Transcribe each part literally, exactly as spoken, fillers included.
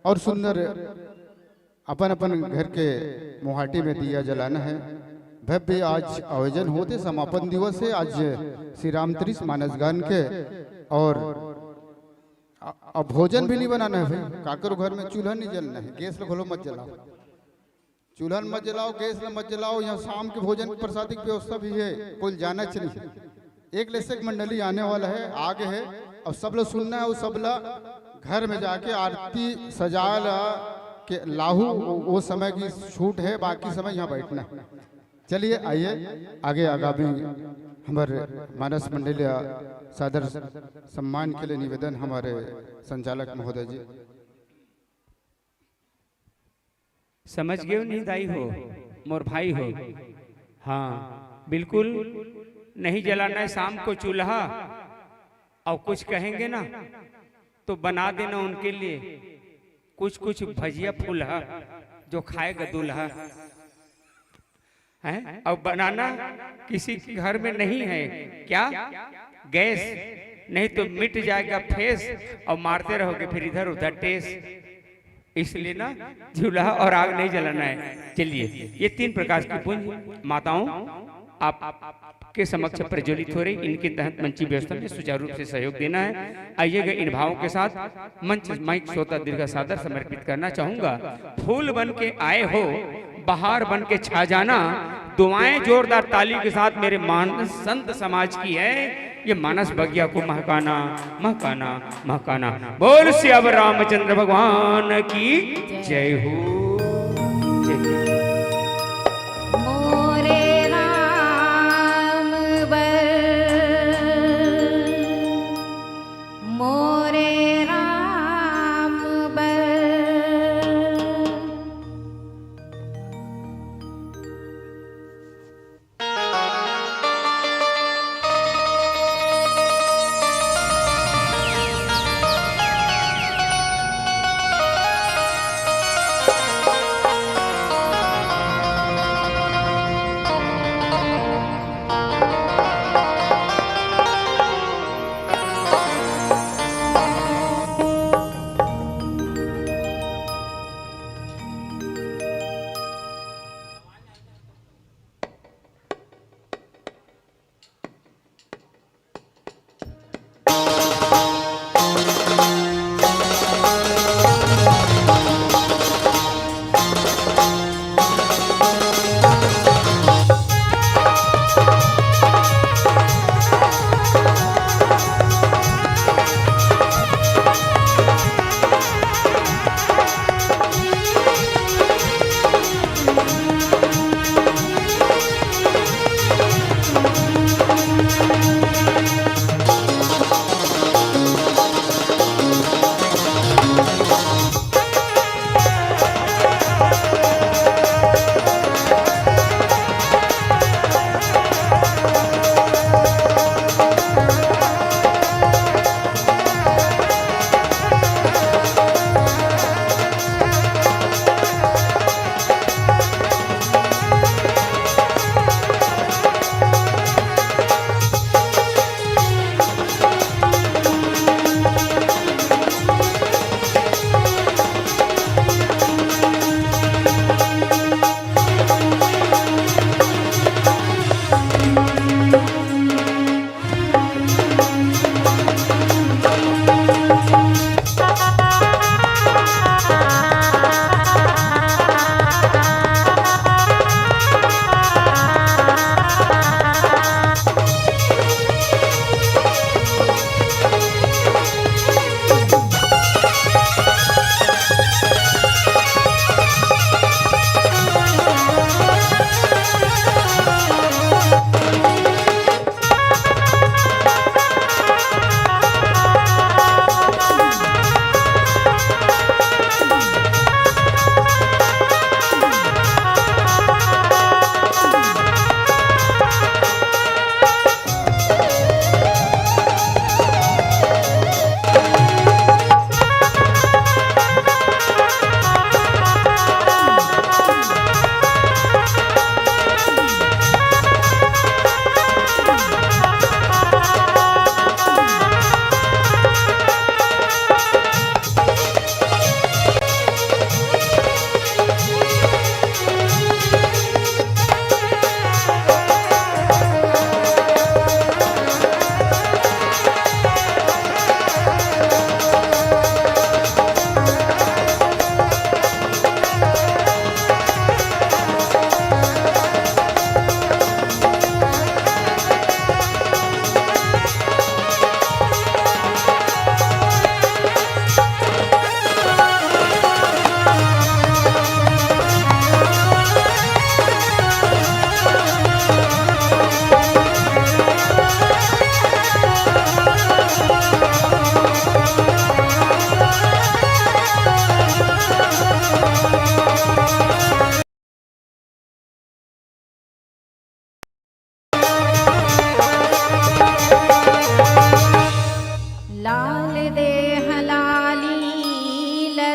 और सुंदर अपन अपन घर के मुहाटी में दिया जलाना है। भव्य आज आयोजन होते, समापन दिवस है आज श्री रामतृष मानस गान के। और अ-, अब भोजन भी नहीं बनाना है भाई, काकरो घर में चूल्हा नहीं जलना है, गैस ल घलो मत जलाओ, चूल्हा ल मत जलाओ, गैस ल मत जलाओ। यहाँ शाम के भोजन प्रसादी की व्यवस्था भी है, कोई जाना चाहिए। एक लेसक मंडली आने वाला है, आगे है, और सब लोग सुनना है, और सब ला घर में जाके आरती सजा ला के लाहू, वो, वो समय की छूट है, बाकी समय यहाँ बैठना है। चलिए आइए आगे आगामी हमर मानस मंडली सादर सम्मान के लिए निवेदन हमारे संचालक महोदय जी। समझ गए नहीं दाई हो, मोर भाई हो। हाँ, बिल्कुल नहीं जलाना है शाम को चूल्हा। और कुछ कहेंगे ना तो बना देना उनके लिए कुछ कुछ भजिया फुलहा जो खाएगा दूल्हा। हैं? और बनाना किसी के घर में नहीं है क्या? गैस नहीं तो मिट जाएगा फेस और मारते रहोगे फिर इधर उधर टेस। इसलिए ना चूल्हा और आग नहीं जलाना है। चलिए, ये तीन प्रकार की पुंज माताओं आपके समक्ष प्रज्वलित हो रही, इनके तहत मंची व्यवस्था में सुचारू रूप से सहयोग देना है। आइएगा इन भावों के साथ मंच माइक श्रोता दीर्घ सादर समर्पित करना चाहूंगा। फूल बन के आए हो, बहार बन के छा जाना। दुआएं जोरदार ताली के साथ मेरे मान संत समाज की है। ये मानस बगिया को महकाना, महकाना, महकाना। बोल सियावर रामचंद्र भगवान की जय हो। जय हो। मोरे राम बर, मोरे राम बर।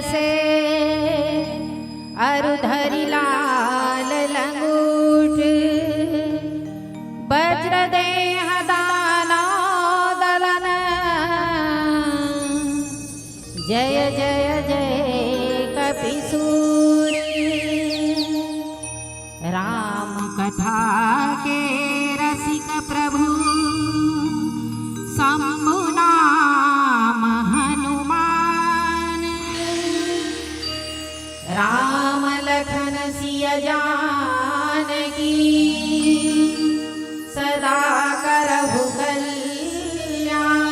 से अरु धरि लाल लंगूट, वज्र देह दाना दलन। जय जय जय कपिसूर। राम कथा के रसिक प्रभु शंभु नाम हनुमान। राम लखन सिय जानकी सदा करहु कल्याण।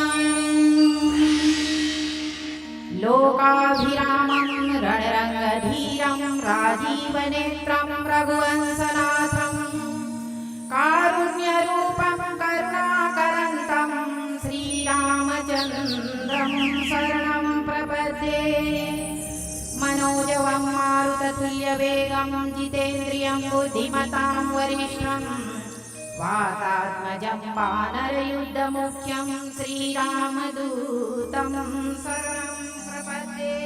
लोकाभिरामं रणरंगधीरं राजीवनेत्रं रघुवंशनाथं कारुण्यरूपं करुणाकरन्तं श्रीरामचन्द्रं शरणं प्रपद्ये। मनोजवं मारुततुल्यवेगं जितेन्द्रियं बुद्धिमतां वरिष्ठं वातात्मजं वानरयूथमुख्यं श्रीरामदूतं शरणं प्रपद्ये।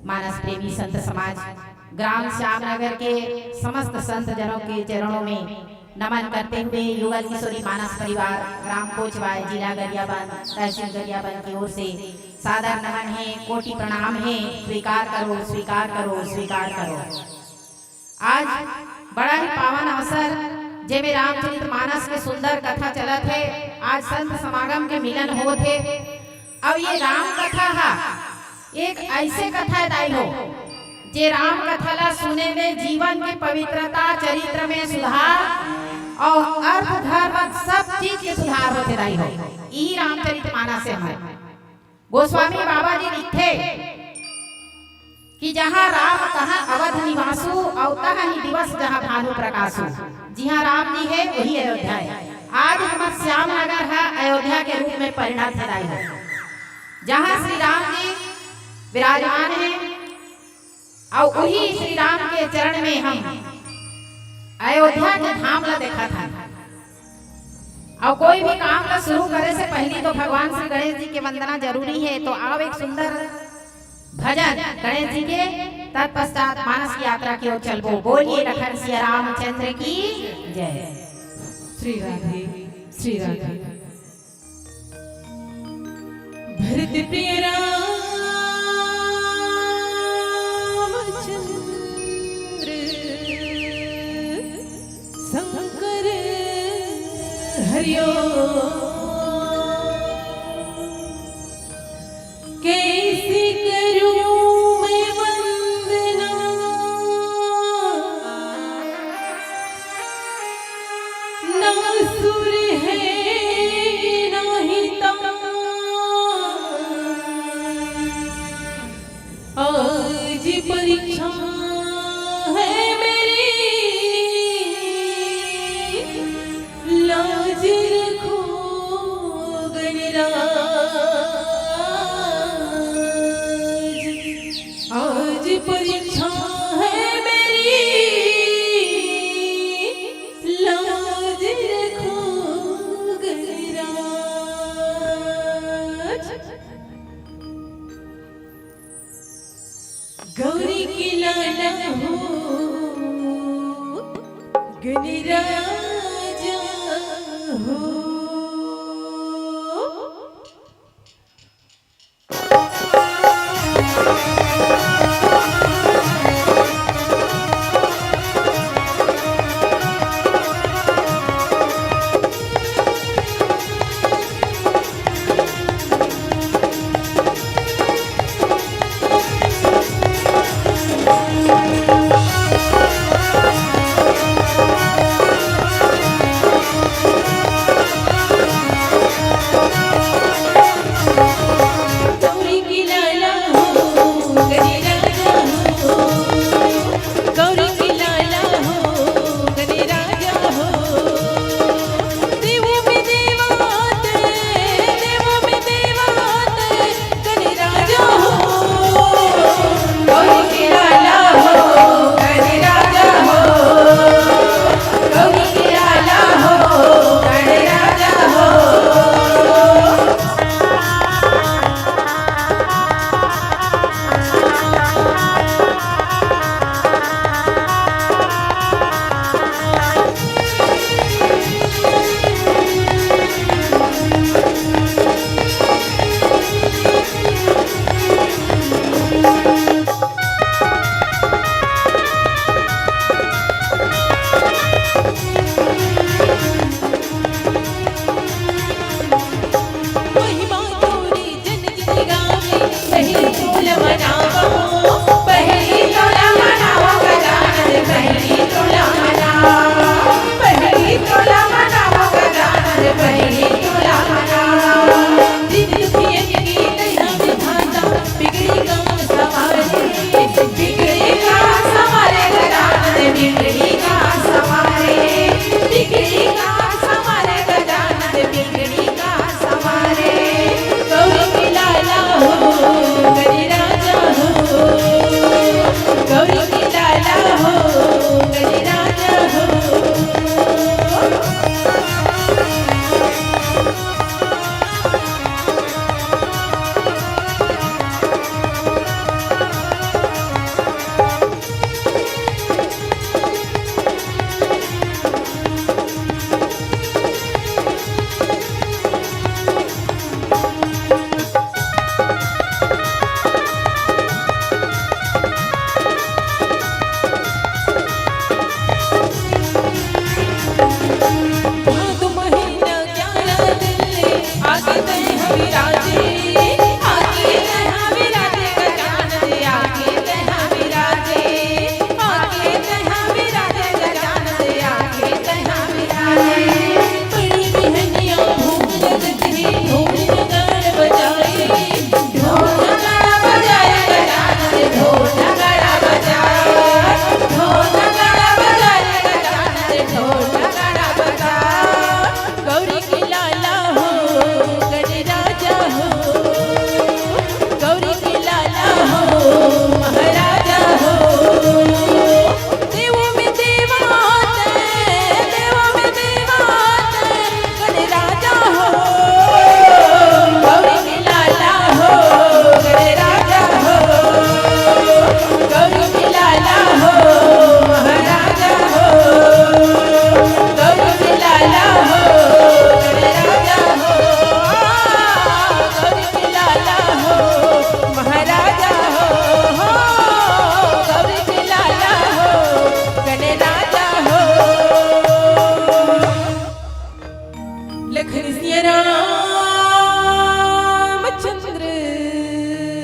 मानस प्रेमी संत समाज, ग्राम श्याम नगर के समस्त संत जनों के चरणों में नमन करते हुए युगल किशोरी मानस परिवार, ग्राम कोचवाय, जिला गरियाबंद, तहसील गरियाबंद की ओर से सादर नमन है, कोटि प्रणाम है। स्वीकार करो, स्वीकार करो, स्वीकार करो। आज बड़ा ही पावन अवसर, जेमे रामचरित मानस के सुंदर कथा चलत हे। आज संत समागम के मिलन होत हे। अब ये राम कथा हा एक ऐसे कथा हे दाई हो, जे राम कथा ला सुने में जीवन के पवित्रता, चरित्र में सुधार और अर्थ धर्म सब चीज के सुधार होथे दाई हो। यही रामचरित मानस हे। गोस्वामी बाबा जी लिखथे कि जहाँ राम तहाँ अवध निवासु, अउ तहाँ ही दिवस जहाँ भानु प्रकाशु। जिहाँ राम जी हे, वही अयोध्या हे। आज हमर श्याम नगर ह अयोध्या के रूप में परिणत हे दाई हो, जहाँ श्री राम जी विराजमान हे, अउ उही श्री राम के चरण में हम अयोध्या के धाम ला देखत हन। अउ कोई भी काम ला शुरू करे से पहली तो भगवान श्री गणेश जी के वंदना जरूरी हे। तो आओ एक सुंदर भजन गणेश जी के, तत्पश्चात मानस की यात्रा की ओर चलबो। बोलिए लखन सिया रामचंद्र की जय। श्री राधे, श्री राधे। भरत प्रिय रामचंद्र शंकर हरिओ। कैसे करूं मैं वंदना, ना सुर है ना ही तान। आज परीक्षा है मेरी, लाज रखो गणराज। आज परीक्षा है मेरी, लाज रखो गणराज। गौरी के लाला हो, गणराजा हो।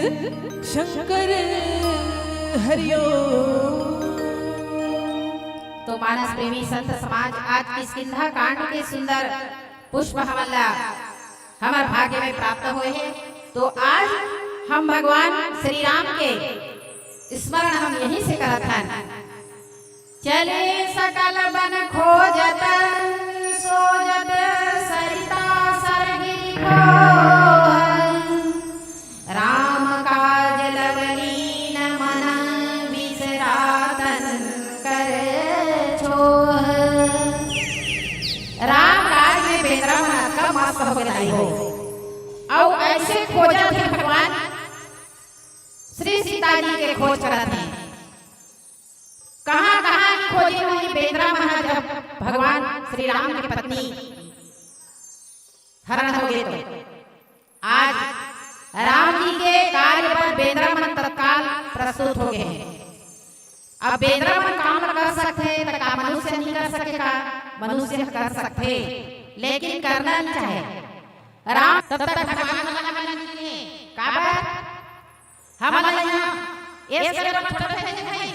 शंकर हरिओम। तो मानस प्रेमी संत समाज, आज किष्किंधा कांड के सुंदर पुष्प हमन ला हमर भाग्य में प्राप्त होए हे। तो आज हम भगवान श्री राम के स्मरण हम यहीं से करत हन। चले सकल बन खोजत, सोजत सरिता सरगिरि खोह। राम काज लवलीन मन बिसरातन कर छोह। राम काज में बेंदरा मन अतका मस्त हो गे दाई हो। अउ ऐसे खोजत हे भगवान, श्री सीता जी के खोज करत हे। कहाँ कहाँ की खोजी होही बेंदरा मन ह, जब भगवान श्री राम के पत्नी हरण हो गे तो। आज राम जी के कार्य पर बेंदरा मन तत्काल प्रस्तुत हो गे हे। अब बेंदरा मन काम ल कर सकथे, त का मनुष्य नहीं कर सके का? मनुष्य कर सकथे, लेकिन करना नहीं चाहे। राम तब तक भगवान मन ला नहीं चिन्हे। काबर? हमन ला यहाँ ऐस करे बर थोड़े भेजे हे,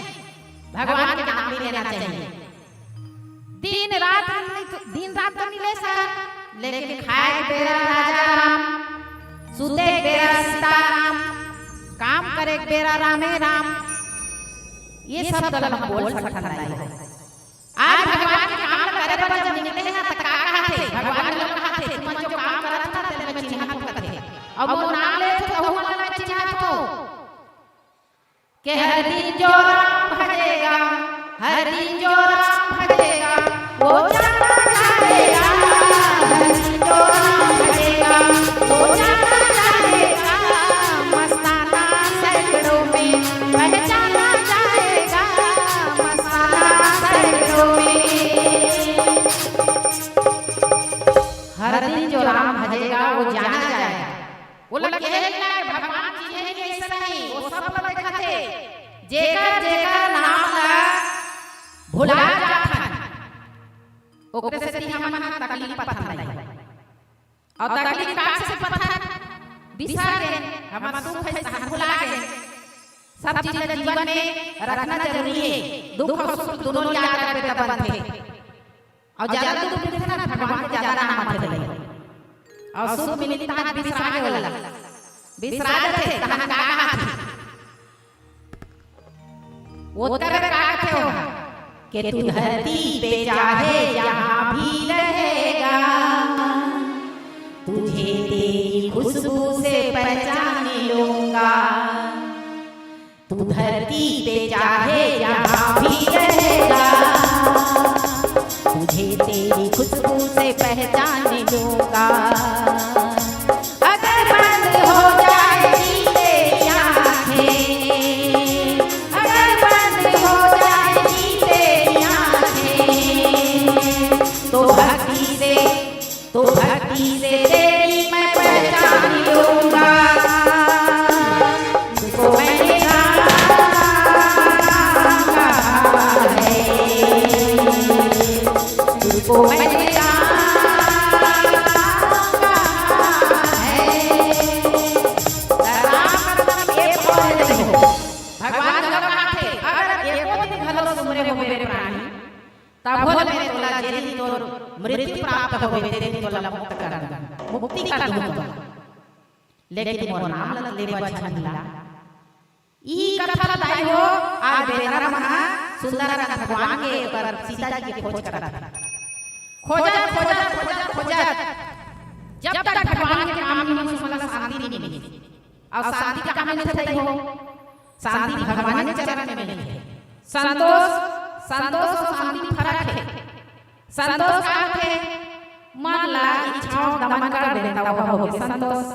भगवान के नाम भी लेना चाहिए। दिन रात नहीं तो, दिन रात तो नहीं ले सकन, लेकिन खाए के बेरा राजा राम, सुते के बेरा सीता राम, काम करे के बेरा रामे राम, ये सब तो हम बोल सकथन नहीं। आज भगवान के काम ल करे बर जब निकले ना, त का कहाथे? भगवान लोग कहाथे, "तुमन जो काम करत ना, तेन मैं चिन्हत हों," कथे। अब वो नाम लेथे, तहू मन ला मैं चिन्हत हों। के हर दिन जो राम भजेगा, हर दिन जो राम भजेगा, वो जाना जाएगा। हर दिन जो राम भजेगा, वो जाना जाएगा। मस्ताना सैकड़ों में पहचाना जाएगा। मस्ताना सैकड़ों में। हर दिन जो राम भजेगा, वो जाना जाएगा। वो लगे ना भगवान जी हे कि ऐसा नहीं, वो सब ला देखथे। जेकर जेकर नाम ला भुला जाथन, ओकरे सेती हमन ह तकलीफ पाथन नहीं। अउ तकलीफ का से पाथन? बिसर गेन, हमर सुख हे तहां भुला गेन। सब चीज ला जीवन में रखना जरूरी हे, दुख अउ सुख दोनों ला याद रखबे तब बनथे। अउ ज्यादा दुख मिलथे ना, भगवान के ज्यादा नाम आथे तइसे। अउ सुख मिलथे तहां बिसरा गे ओला, बिसरा जाथे तहां का कहाथे? वो कर का कहाथे ओहा? कि तू धरती पे चाहे जहाँ भी रहेगा, तुझे तेरी खुशबू से पहचान लूंगा। तू धरती पे चाहे जहाँ भी रहेगा, तुझे तेरी खुशबू से पहचान लूंगा। अगर बंद हो जाए जी तेरी आंखें, अगर बंद हो जाए जी तेरी आंखें, तो भक्ति से, तो भक्ति से तेरी मैं पहचान लूंगा। तुझको मैंने राम कहा है, तुझको मैंने राम कहा है। राम मतलब एक और नहीं हो। भगवान घलो कहाथे, अगर एको दिन घलो सुमरे हो मेरे प्राणी, तभो ले मैं तोला, जे दिन तोर मृत्यु प्राप्त होवे, ते दिन तोला मुक्त कर दूं, मुक्ति कर दूं तोला। लेकिन मोर नाम ल ले बर झन भुला। ई कथा ल दाई हो, आज बेंदरा मन ह सुंदर भगवान के, ओकर सीता जी के खोज करत हे। खोजत, खोजत, खोजत, खोजत, जब तक भगवान के नाम नहीं सुनला, शांति नहीं मिली। अउ शांति कहाँ मिलथे दाई हो? शांति भगवान के चरण में मिलथे। संतोष, संतोष अउ शांति में फरक हे। संतोष का होथे? मन ला इच्छाओं दमन कर दे, त वो होगे संतोष।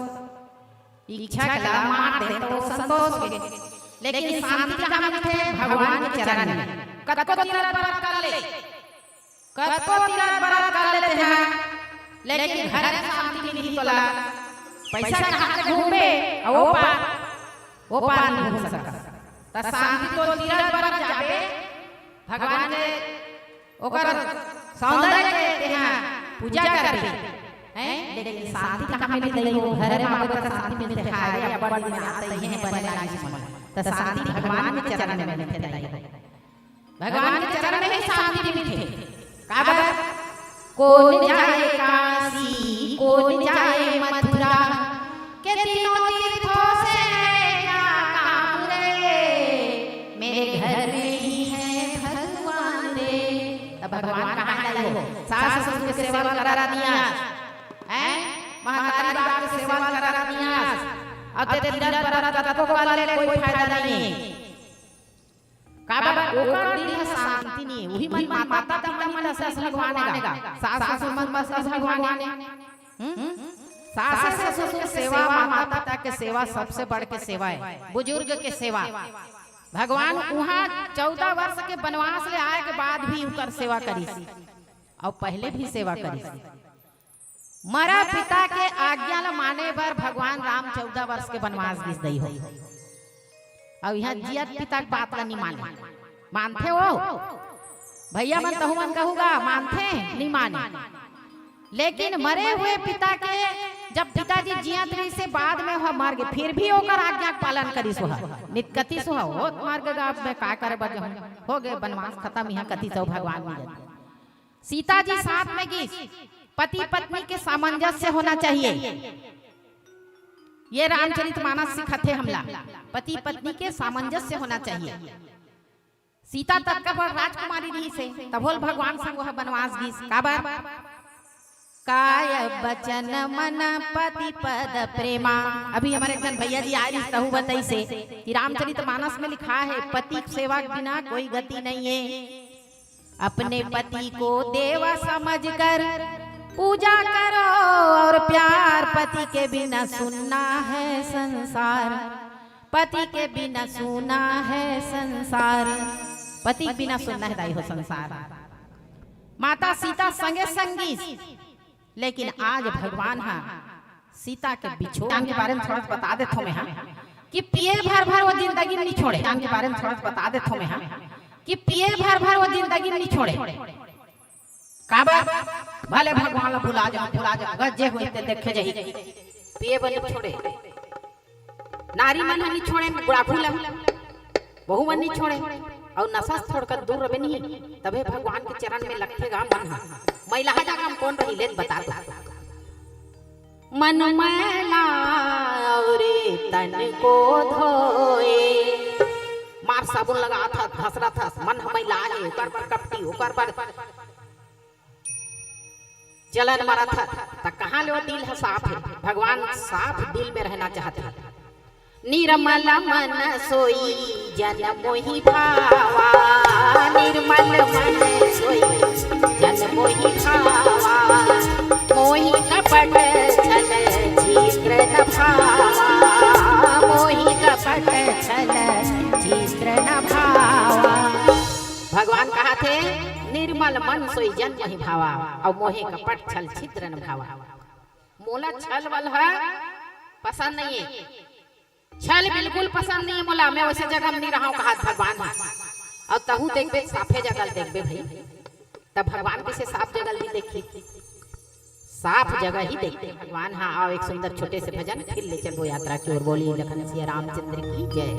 इच्छा के ला मार दे, त वो संतोष होगे। लेकिन शांति कहाँ मिलथे? भगवान के चरण में। कतको तीरथ बरत कर ले, कतको तीरथ बरत कर ले तेहा, लेकिन घर में शांति नहीं मिली तोला। पैसा कहाँ से घूमबे? अउ वो पार, वो पार नहीं घूम सकस। त शांति तो तीरथ बरत जाबे, भगवान के, ओकर सौंदर्य के तेहा पूजा करबे, हैं? लेकिन शांति कहाँ मिलथे दाई हो? घर में आबे त शांति मिलथे। हाय रे, अब्बड़ दिन आत हे, बने लागिस मोला। त शांति भगवान के चरण में मिलथे दाई हो। भगवान के चरण में ही शांति मिलथे। काबर? कौन जाए काशी, कौन जाए मथुरा, के तीनों तीर्थों से क्या काम रे, मेरे घर में ही है भगवान रे। त भगवान कहाँ हे दाई हो? सास ससुर के सेवा ल करत नइ आस, हैं? महतारी बाप के सेवा ल करत नइ आस, अउ ते तीरथ बरत कतको कर ले, कोई फायदा नइ हे। काबर? ओकर दिल ह शांति नइ हे। उही मन माता पिता मन ल सस भगवान हे गा, सास ससुर मन ल सस भगवान हे। हम्म? सास ससुर के सेवा, माता पिता के सेवा सबसे बढ़ के सेवा हे, बुजुर्ग के सेवा। भगवान उहाँ चौदह वर्ष के बनवास ले आए के बाद भी उकर सेवा करिस, अउ पहले भी सेवा करिस। मरा पिता के आज्ञा ल माने बर भगवान राम चौदह वर्ष के बनवास गिस दाई हो। अउ इहाँ जियत पिता के बात ल नइ माने। मानथे वो? भइया मन, तहू मन कहू गा, मानथे? नइ माने। लेकिन मरे हुए पिता के, जब पिताजी जियत रहिस हे, बाद में ओह मर गे, फिर भी ओकर आज्ञा के पालन करिस ओह। नइ त कतिस ओह, "ओ, मर गे गा, अब मैं का करे बर जाहूँ? हो गे बनवास खतम, इहाँ कतिस ओ भगवान मिलत।" सीता जी साथ में गिस। पति पत्नी के सामंजस्य होना चाहिए, ये रामचरित मानस सिखाथे हमला। पति पत्नी के सामंजस्य होना चाहिए। सीता तब तक राजकुमारी रहिस हे, तभो ले भगवान संग ओह बनवास गिस। काबर? काय बचन मन पति पद प्रेमा। अभी हमर एक झन भइया जी आय रिहिस, तहू बताइस हे कि रामचरित मानस में लिखा हे, पति सेवा के बिना कोई गति नहीं है। अपने पति को देवा समझकर पूजा करो और प्यार, पति के बिना सुन्ना है संसार, पति के बिना सुन्ना है संसार। पति के बिना सुन्ना हे दाई हो संसार। माता सीता संगे संग गिस, लेकिन आज भगवान ह सीता के बिछोह के बारे में थोड़ा सा बता देथों मैं हा, कि पिए भर भर वो जिंदगी में नइ छोड़े। के बारे में थोड़ा सा बता देथों मैं हा, कि पिए भर भर वो जिंदगी में नइ छोड़े। काबर? भले भगवान ला भुला जाओ, भुला जाओ, गज्जे हुई ते देखे जाही, पिए बर नइ छोड़े। नारी मन ह नइ छोड़े, बुढ़ापू ला, बहू मन नइ छोड़े, अउ नशा से थोड़कन दूर रबे नहीं, तभे भगवान के चरण में लगथे गा मन ह। मैलाहा जगह में कौन रही, ले बता दो। मन मैला अउ रे तन को धोए। मार साबुन लगात हस, घसरत हस, मन ह मैला हे, ओकर बर कपटी, ओकर बर जलन मरत हस, त कहाँ ले वो दिल ह साफ हे? भगवान साफ दिल में रहना चाहत हे। निर्मल मन सोई जन मोहि भावा, निर्मल मन सोई जन मोहि भावा, मोहि कपट छल छिद्र न भावा, मोहि कपट छल छिद्र न भावा। भगवान कहाथे, निर्मल मन सोई जन मोहि भावा, अउ मोहे कपट छल छिद्र न भावा। मोला छल वल ह पसंद नहीं है, छल बिल्कुल पसंद नहीं है मोला, मैं वैसे जगह में नहीं रहा हूँ, कहात भगवान ह। अउ तहू देखबे, साफे जगह ल देखबे भाई, तब भगवान कइसे साफ जगह ल नहीं देखी? साफ जगह ही देखथे भगवान। हाँ, आओ एक सुंदर छोटे से भजन, फिर ले चलबो यात्रा की ओर। बोलिए लखन सिया रामचंद्र की जय।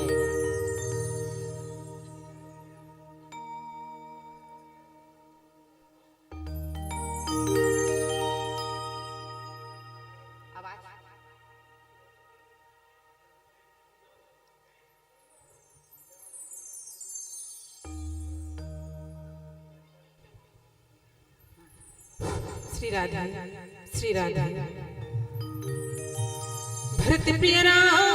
श्री राधे, श्री राधे। भरत प्रिय रामचंद्र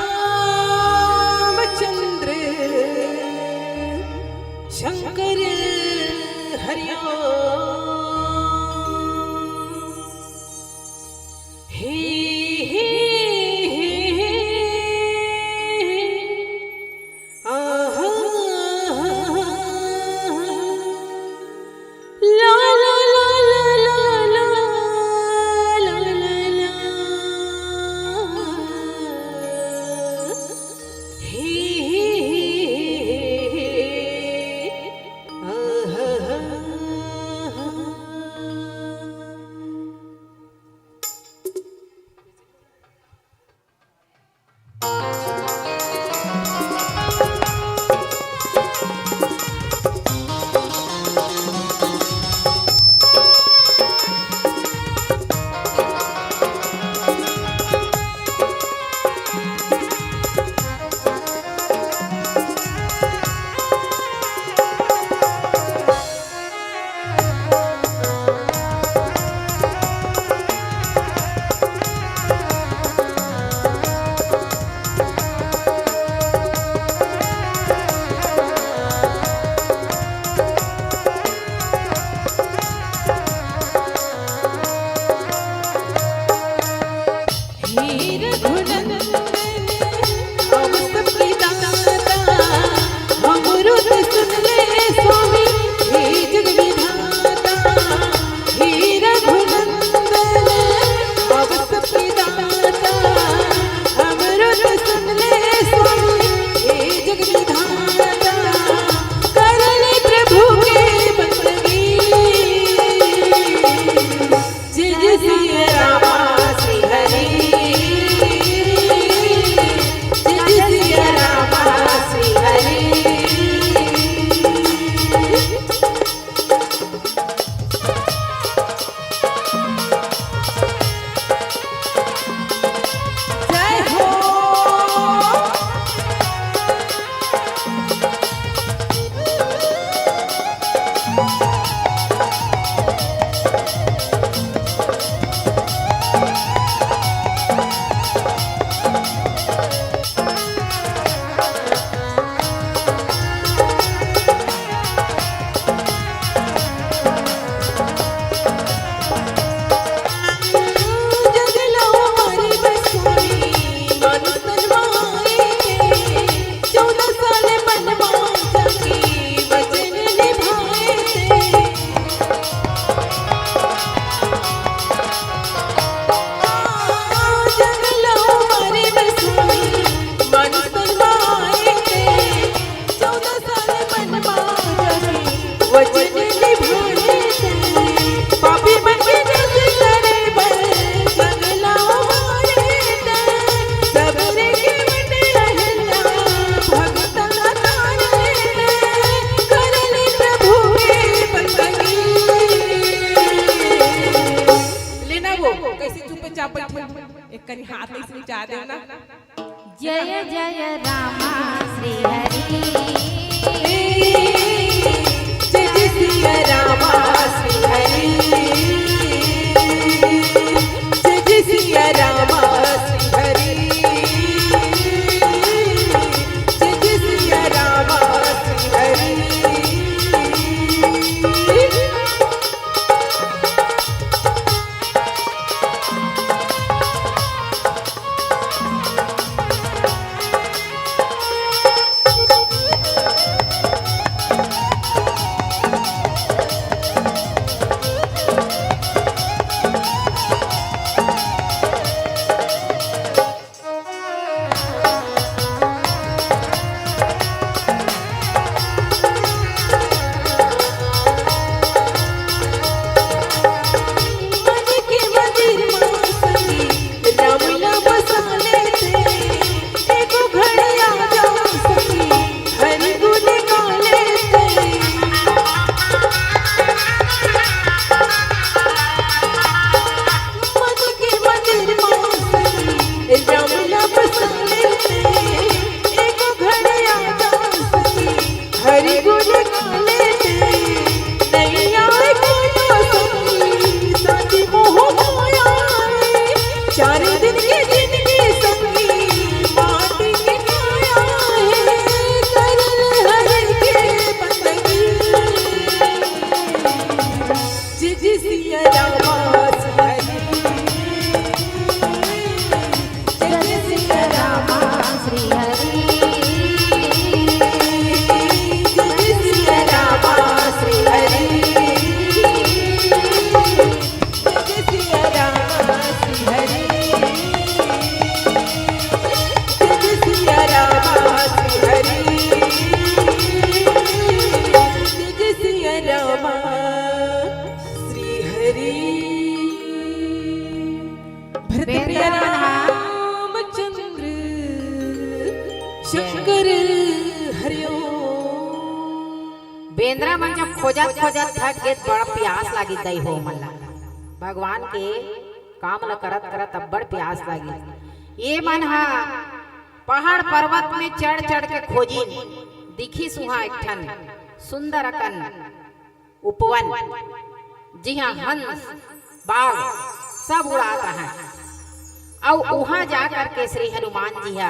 शंकर हरिओ। हे, हे, हे, हे, हे। जय रामा श्री हरि। जय जय सिया रामा श्री हरि। जय जय सिया रामा श्री हरि। जय जय सिया रामा श्री हरि। चार दिन के जिनगी संगी, माटी के काया है, करल हरि के बंदगी। जय जय सिया रामा श्री हरि। जय जय सिया रामा श्री हरि। जय जय सिया रामा श्री हरि। जय जय सिया रामा श्री हरि। जय जय सिया रामा श्री हरि। जय जय सिया रामा श्री हरि। भरत प्रिय रामचंद्र शंकर हरिओम। बेंदरा मन जब खोजत खोजत थक गे, बड़ा प्यास लागिस दाई हो मन ला। भगवान के काम ल करत करत अब्बड़ प्यास लागिस। ये मन ह पहाड़ पर्वत में चढ़ चढ़ के खोजिन, दिखिस उहाँ एक ठन सुंदर अकन उपवन, जिहाँ हंस, बाघ सब उड़ात हैं। अउ उहाँ जा करके श्री हनुमान जी ह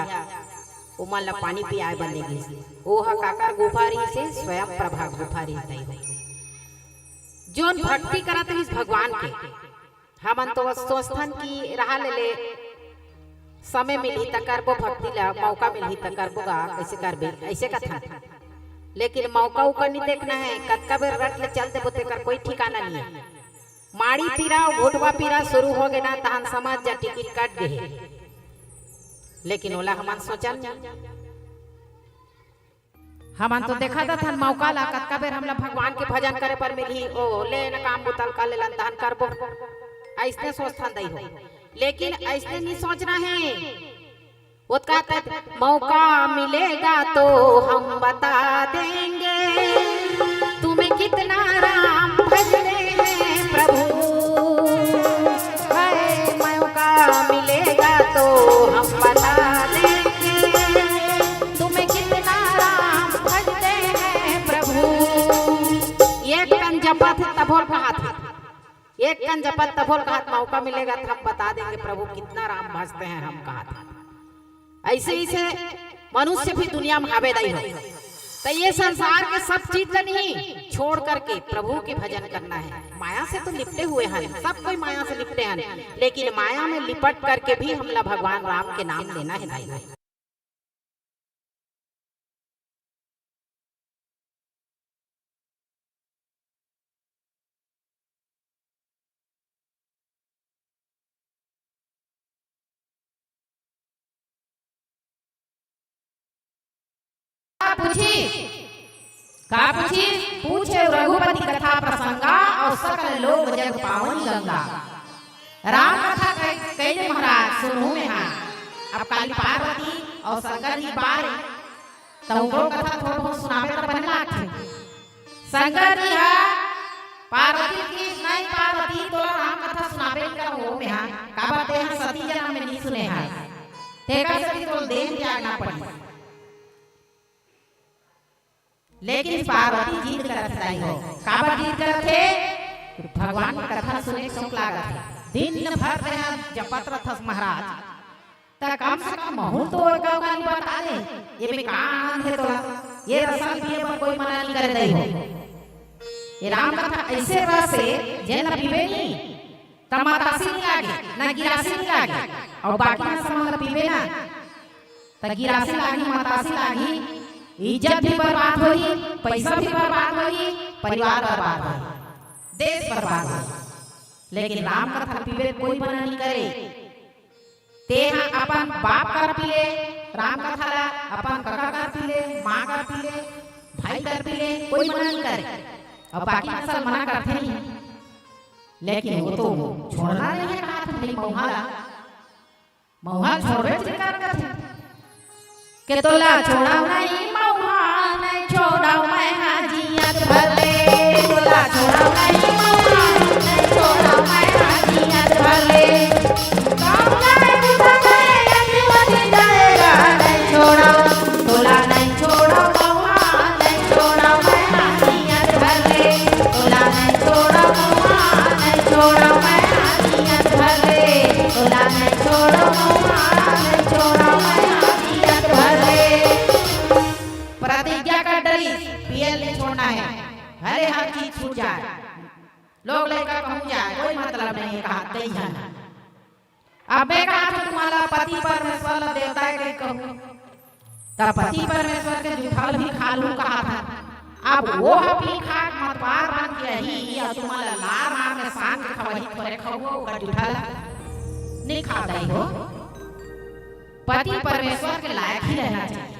ओमन ला पानी पियाए बर ले गिस। ओह काकर गुफा रहिस हे? स्वयं प्रभा गुफा रहिस हे। जोन भक्ति करत रहिस भगवान के, हमन तो बस सोचथन कि रहा ले ले, समय मिलही त करबो भक्ति ला, मौका मिलही त करबो गा, कइसे करबे, अइसे कथन। लेकिन मौका उका नइ देखना हे, कतका बेर रट ले चल देबो, तेकर कोई ठिकाना नइ हे। माड़ी पीरा अउ घुटवा पीरा शुरू हो गे ना, तहन समझ जा टिकट कट गे हे। लेकिन ओला हमन सोचन नइ। हमन तो देखत हन मौका ला, कतका बेर हमला भगवान के भजन करे बर मिलही, ओ ले न काम बुता ल कर लेलन, तहन करबो, अइसने सोचथन दाई हो। लेकिन अइसने नइ सोचना हे। ओतका तक मौका मिलेगा तो हम बता देंगे तुम्हें कितना राम भजते हैं प्रभु। हाय, मौका मिलेगा तो हम बता देंगे तुम्हें कितना राम भजते हैं प्रभु। एक कन जपत हे तभो ल कहत हे, एक कन जपत तभो ल कहत, मौका मिलेगा तो हम बता देंगे प्रभु कितना राम भजते हैं हम कहत हे। अइसे अइसे मनुष्य भी दुनिया में हावे दाई हो। त ये संसार के सब चीज ल नइ छोड़ करके प्रभु के भजन करना हे। माया से तो लिपटे हुए हन, सब कोई माया से लिपटे हन, लेकिन माया में लिपट करके भी हमला भगवान राम के नाम लेना हे दाई हो। का पूछिस? का पूछिस? पूछे रघुपति कथा प्रसंगा, अउ सकल लोक जग पावन गंगा। राम कथा कह, कह दे महाराज, सुनहूं मैं हा। अब काली पार्वती अउ शंकर जी बारे, त उनकरो कथा थोड़ा बहुत सुनाबे त बने लागथे। शंकर जी हा पार्वती ल कहिस, "नहीं पार्वती, तोला राम कथा सुनाबे नइ करंव मैं हा, काबर तेंहा सती जनम में नइ सुने हस।" तेकर सेती तोला देह त्यागना पड़िस। लेकिन पार्वती जिद करत हे दाई हो। काबर जिद करत हे? भगवान के कथा सुने के शौक लागत हे। दिन भर तेहा जपत रथस महाराज, त कम से कम महूं तो ओकर कहानी बता दे। एमे का आनंद हे तोला? ए रसन पिए बर कोई मना नइ करे दाई हो। ए राम कथा अइसे रस हे, जेन ल पीबे नी, त मतासी नइ लागे, न गिरासी नइ लागे। अउ बाकी मन समझ ल पीबे ना, त गिरासी लागही, मतासी लागही, इज्जत भी बर्बाद होही, पइसा भी बर्बाद होही, परिवार बर्बाद होही, देश बर्बाद होही। लेकिन राम कथा पीबे कोई मना नइ करे। तेहा अपन बाप कर पी ले, राम कथा ला अपन कका कर पी ले, माँ कर पी ले, भाई कर पी ले, कोई मना नइ करे। अउ बाकी नसल मना करथे नहीं, लेकिन वो तो छोड़ना नहीं हे कहाथे नहीं मउहा ला। मउहा छोड़बे के करथे। के तोला छोड़व नहीं मउहा, नहीं छोड़व मैं हा जियत भर ले। तोला छोड़व नहीं मउहा, नहीं छोड़व मैं हा जियत भर ले। काम जाए बुझा जाए, अति वति जाएगा, नहीं छोड़व। तोला नहीं छोड़व मउहा, नहीं छोड़व मैं हा जियत भर ले। तोला नहीं छोड़व मउहा, नहीं छोड़व मैं हा जियत भर ले। तोला नहीं छोड़व मउहा, नहीं छोड़व मैं हा जियत भर ले। प्रतिज्ञा कर डरिस, पियल नहीं छोड़ना हे, भले हर चीज छूट जाए, लोग लइका कहूं जाए, कोई मतलब नहीं हे, कहा कई झन। अब मैं कहा था तुम्हारा पति परमेश्वर ला देवता हे कहीं कहूं, त पति परमेश्वर के जूठा ल भी खा लूं कहा था। अब वो ह पी खा के मतवार बन के रही, या तुम्हारा लार मार में सांग के खवाही थोरे खाऊ ओकर जूठा ला नहीं खा दाई हो। पति परमेश्वर के लायक ही रहना चाहिए,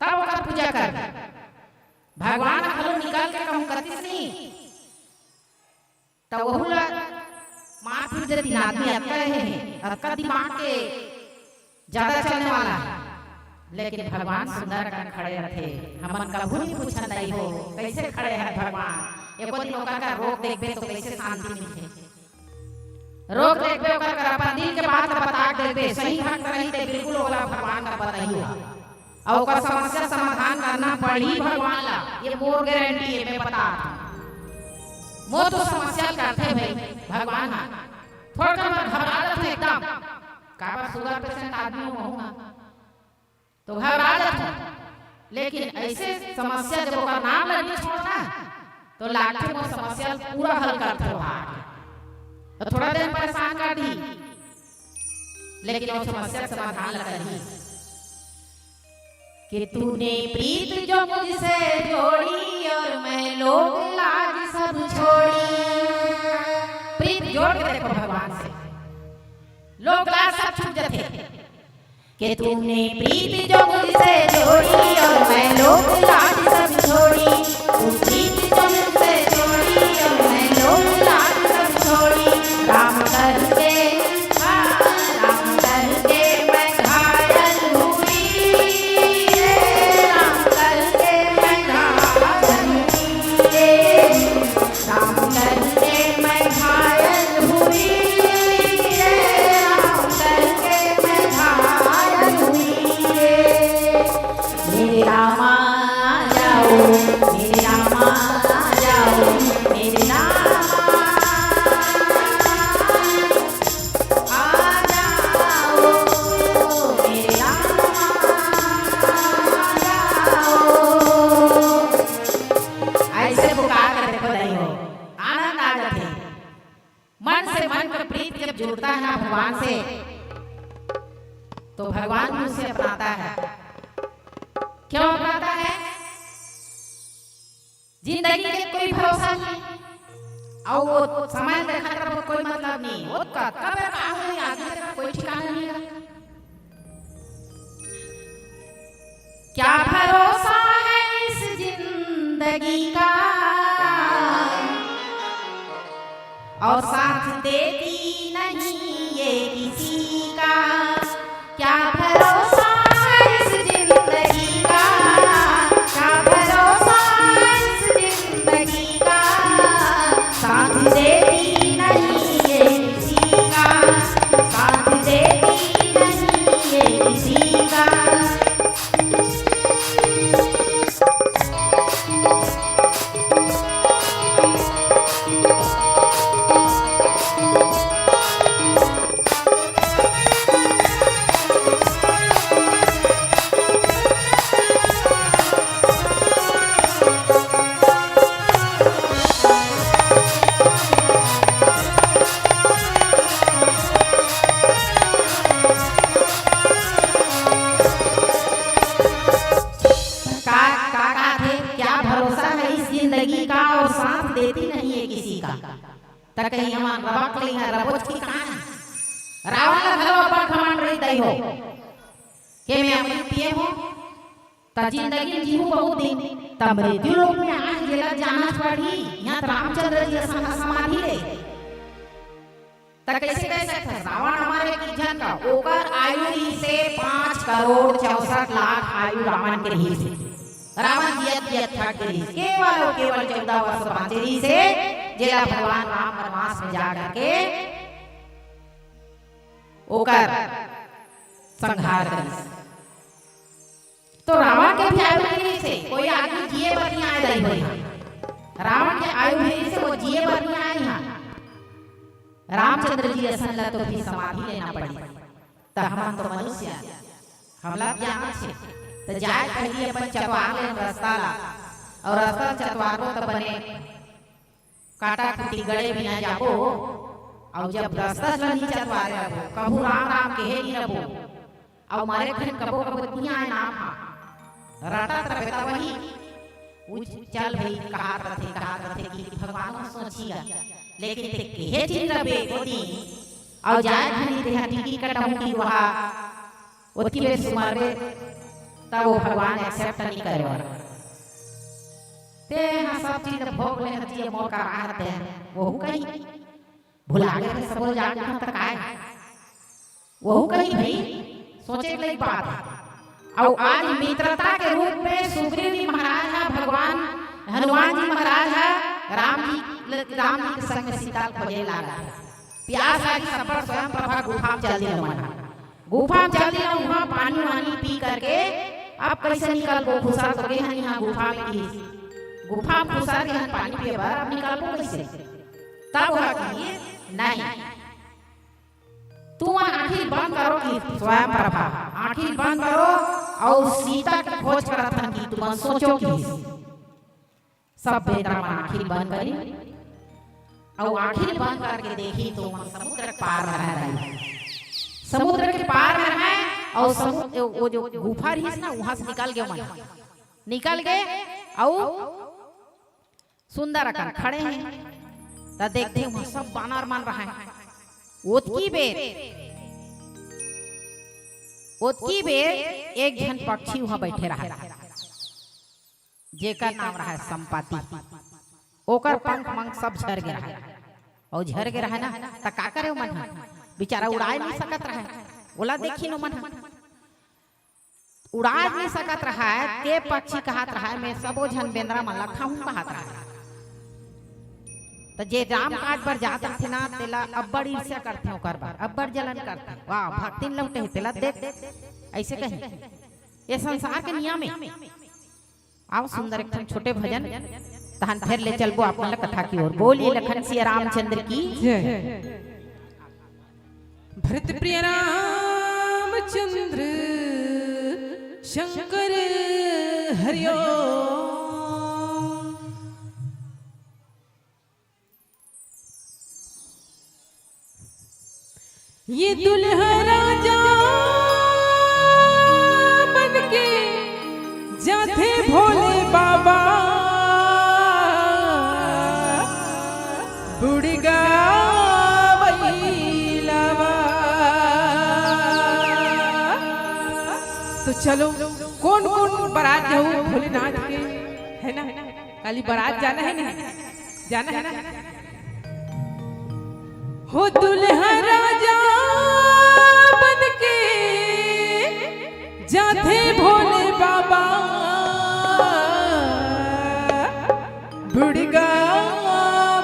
तब ओकर पूजा कर। भगवान घलो निकल के कहूं कतिस नहीं, त ओहू ला मार फिर दे। तीन आदमी अतका रहे हे, अतका दिमाग के ज्यादा चलने वाला हे, लेकिन भगवान सुंदर अकन खड़े रथे। हमन कभू नहीं पूछन दाई हो, कइसे खड़े हे भगवान। एको दिन ओकर कर रोक देखबे तो कइसे शांति मिलथे। रोक देखबे, ओकर कर अपन दिल के बात ला बता के देखबे। सही भक्त रही ते बिल्कुल ओला भगवान का बताही हो। अउ ओकर समस्या समाधान करना पड़ही भगवान ला, ये मोर गारंटी हे, मैं बता। मोर तो समस्या करथे भाई भगवान हा। थोड़ा कन घबरा जाथे एकदम, काबर sugar patient आदमी हूं महूं हा, तो घबरा जाथे। लेकिन अइसे समस्या जब ओकर नाम ल नहीं छोड़ना, तो लागथे मोर समस्या पूरा हल करथे ओहा। तो थोड़ा देर परेशान कर दी, लेकिन वो समस्या के समाधान ला करही। कि तूने प्रीत जो मुझसे जोड़ी और मैं लोग लाज सब छोड़ी। प्रीत जोड़ के देखो भगवान से, लोग लाज सब छूट जाथे। कि तूने प्रीत जो मुझसे जोड़ी और मैं लोग लाज सब छोड़ी। तू प्रीत जो मुझसे जोड़ी और मैं लोग लाज सब छोड़ी। राम करके, हाँ, राम करके मैं घायल हुई रे, राम करके मैं घायल हुई रे। राम करके मैं घायल हुई रे, राम करके मैं घायल हुई रे। मेरे रामा आ जाओ, मेरे रामा आ जाओ, मेरे रामा आ जाओ, मेरे रामा आ जाओ। अइसे पुकार के देखो दाई हो, आनंद आ जाथे। मन से मन का प्रीत जब जुड़ता है ना भगवान से, तो भगवान भी उसे अपनाता है। क्यों अपनाता है? जिंदगी के कोई भरोसा नहीं, अउ वो समय देखत रहो, कोई मतलब नहीं। वो कब, कब का हो, आदमी का कोई ठिकाना नहीं है। क्या भरोसा है इस जिंदगी का, और साथ देती नहीं ये किसी का। क्या भरोसा है इस जिंदगी का, क्या भरोसा है इस जिंदगी का। साथ देती नहीं ये किसी का, साथ देती नहीं त कही हमन रबक ले इहाँ रबोच की कहानी। रावण ला घलो अपन घमंड रही दई हो। के मैं अमृत पिए हो, त जिंदगी में जीहू बहुत दिन, त मृत्यु लोक में आए जेला जाना पड़ही, इहाँ त रामचंद्र जी असन समाधि ले। त कइसे कह सकत हस? रावण अमर हे कि झन का, ओकर आयु रिहिसे पाँच करोड़ चौसठ लाख आयु रावण के रिहिसे। रावण जियत जियत थक गे रिहिसे, केवल अउ केवल चौदह वर्ष बाँचे रिहिसे, जेला भगवान राम वनवास में जा करके ओकर संहार करिस। तो रावण के भी आयु नहीं रहिसे, कोई आदमी जिए बर नहीं आए दाई हो इहाँ। रावण के आयु भी रहिसे, वो जिए बर नहीं आए इहाँ। रामचंद्र जी असन ला तो भी समाधि लेना पड़ी। त हमन तो मनुष्य, हमला ज्ञान छे। त जाए पहली अपन चतवार ले रस्ता ला, अउ रस्ता चतवार को त बने काटा कुटी गड़े बिना जाबो, अउ जब रस्ता ल नी चतवारे रबो, कभू राम राम केहे नी रबो, अउ मरे घन कबो कबो तिहां नाम हा रटत रबे त वही उच चल भई कहात रथे, कहात रथे कि भगवान सोचिया, लेकिन ते केहे चिन रबे ओ दिन, अउ जाए घनी ते हा टिकट कटहूं कि वहा ओतकी बेर सुमरबे, तब वो भगवान accept नहीं करे वाला। ते हा सब चीज भोग ले हतिया मोर करा हते, वहू कही भुला गए थे सबो जाके हम तक आए। वहू कही भाई सोचे के लायक बात है। अउ आज मित्रता के रूप में सुग्रीव जी महाराज हा भगवान हनुमान जी महाराज हा राम जी, राम जी के संग में सीता खोजे लागा। प्यास लागी, सब स्वयं प्रभा गुफा में चल दिलो मन हा। गुफा में चल दिलो, उहाँ पानी वानी पी करके अब कैसे निकलबो? खुसर तो गे हन इहाँ गुफा में की। गुफा में खुसर गे हन पानी पिए बर, अब निकलबो कैसे? तब वह की, नहीं, तुमन आँखी बंद करो की स्वयं प्रभा, आँखी बंद करो अउ सीता के खोज करत हन की तुमन सोचो की। सब बेंदरा मन आँखी बंद करी अउ आँखी बंद करके देखी तो वहाँ समुद्र के पार में रह रही। समुद्र के पार में है अउ समुद्र, वो जो गुफा रहिस ना, वहाँ से निकल गए मन, निकल गए अउ सुंदर अकन खड़े हैं। त देखते वहाँ सब बानर मन रहे। ओतकी बेर, ओतकी बेर एक झन पक्षी वहाँ बैठे रहा। जेकर नाम रहा संपाति, ओकर पंख मंख सब झर गे रहा। अउ झर गे रहा ना, त का करे ओमन ह? बेचारा उड़ाए नहीं सकत रहा। ओला देखिन ओमन ह उड़ाए नहीं सकत रहा। ते पक्षी कहत रहा, मैं सबो झन बेंदरा मन ला खाहूं कहत रहा। त जे राम काज बर जात रथे ना, तेला अब्बड़ ईर्ष्या करथे, ओकर बर अब्बड़ जलन करथे। वाह, भक्तिन लौटे हे, तेला देख, ऐसे कही, ये संसार के नियम है। आओ सुंदर एक ठन छोटे भजन, तहन फेर ले चलबो आप मन ला कथा की ओर। बोलिए लखन सिया रामचंद्र की जय। भरत प्रिय रामचंद्र शंकर हरिओम। ये दुल्हा राजा बन के जाथे भोले बाबा बुड़गा बइलावा। तो चलो, कौन कौन बारात जाऊ भोलेनाथ के, है ना? काली बारात जाना है ना? जाना है ना? हो दुल्हा राजा बन के जाथे भोले बाबा बुड़गा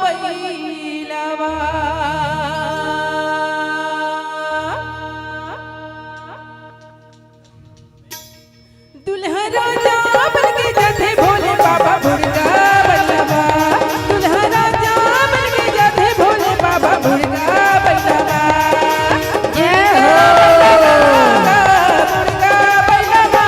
बइलावा। दुल्हा राजा बन के जाथे भोले बाबा बुड़गा बइलावा। दुल्हा राजा बन के जाथे भोले बाबा बुड़गा बइलावा। जय हो। बुड़गा बइलावा।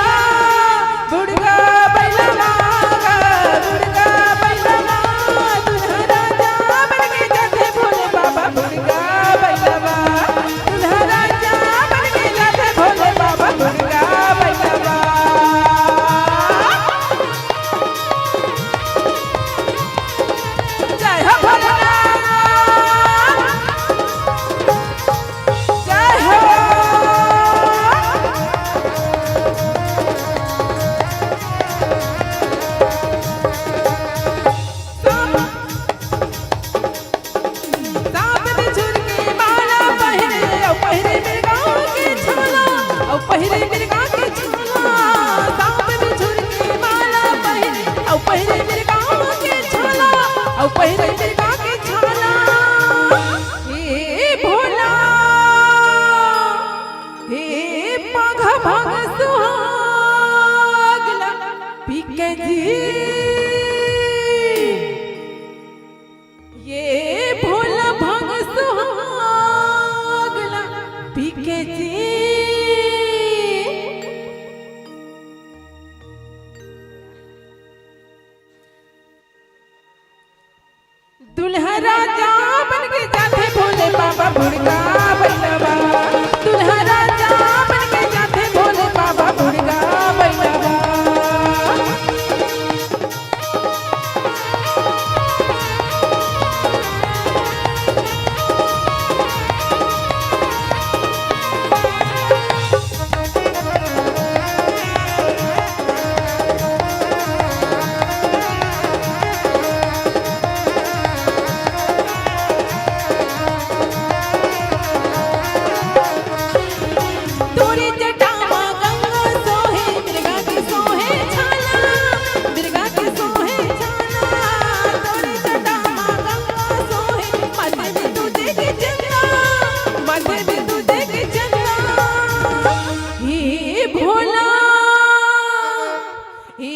पहिरे मिर्गा के छाला, हे भोला, हे पग भग सुहाग ला पी के जी, ये भोला भग सुहाग ला पी के जी। दुल्हा राजा बन के जाथे भोले बाबा मुर्गा बनवा। दुल्हा राजा बन के जाथे भोले बाबा मुर्गा बनवा। तोरे जटा मा गंगा सोहे, मिर्गा के सोहे छाला, मिर्गा के सोहे छाला। तोरे जटा मा गंगा सोहे, माथे में तुझे के चंदा, माथे में तुझे के चंदा। हे भोला, हे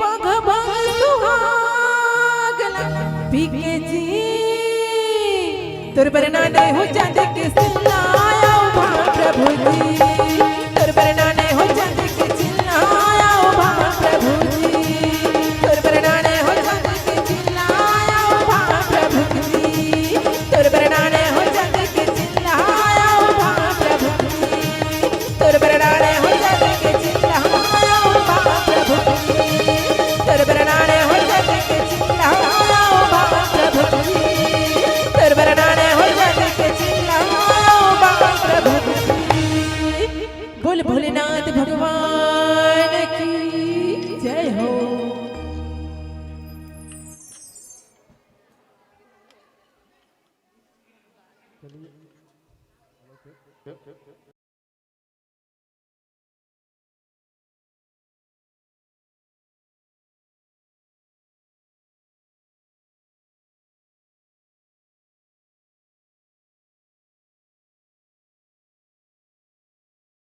पग भग सुहाग ला पी के जी। तोर बर नाने हो चांदी के सिल्ला आया ओ भाग प्रभु जी। तोर बर नाने हो चांदी के सिल्ला आया ओ भाग प्रभु जी। तोर बर नाने हो चांदी के सिल्ला आया ओ भाग प्रभु जी। तोर बर नाने हो चांदी के सिल्ला आया ओ भाग प्रभु जी। तोर बर नाने हो चांदी के सिल्ला आया ओ भाग प्रभु जी। तोर बर नाने हो चांदी के सिल्ला आया ओ भाग प्रभु जी। तोर बर नाने हो चांदी के सिल्ला आया ओ भाग प्रभु जी। बोल भोलेनाथ भगवान की जय हो।